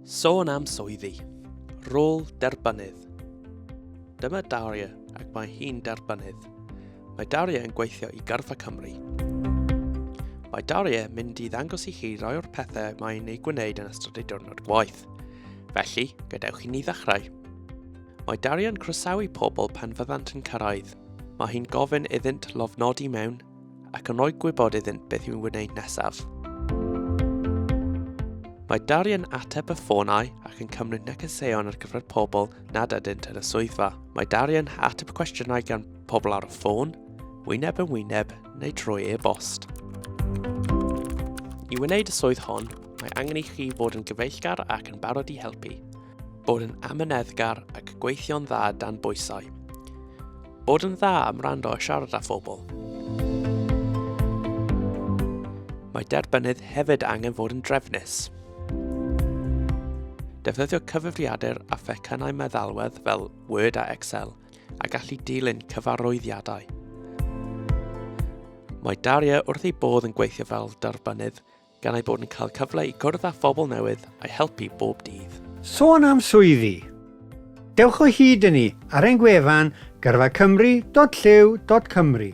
Sôn am swyddi. Rôl derbynnydd. Dyma Daria ac mae hi'n derbynnydd. Mae Daria yn gweithio i Gyrfa Cymru. Mae Daria mynd i ddangos i chi rai o'r pethau mae'n eu gwneud yn ystod ei diwrnod gwaith. Felly, gadewch i ni ddechrau. Mae Daria yn croesawu pobl pan fyddant yn cyrraedd. Mae hi'n gofyn iddynt lofnodi mewn ac yn rhoi gwybod iddynt beth i'w wneud nesaf. Mae Darian ateb y ffonau ac yn cymryd negeseuon ar gyfer pobl nad ydynt yn y swyddfa. Mae Darian ateb cwestiynau gan pobl ar y ffôn, wyneb yn wyneb neu trwy e-bost. I wneud y swydd hon, mae angen i chi fod yn gyfeillgar ac yn barod i helpu. Bod yn amyneddgar ac gweithio'n dda dan bwysau. Bod yn dda am wrando a siarad â phobl. Mae derbynnydd hefyd angen fod yn drefnus. Defnyddio cyfrifiadur a phecynnau meddalwedd fel Word a Excel a gallu dilyn cyfarwyddiadau. Mae Daria wrth ei bodd yn gweithio fel derbynnydd gan ei bod yn cael cyfle i gwrdd â phobl newydd a'i helpu bob dydd. Sôn am swyddi. Dewch o hyd i ni ar ein gwefan gyrfacymru.llyw.cymru.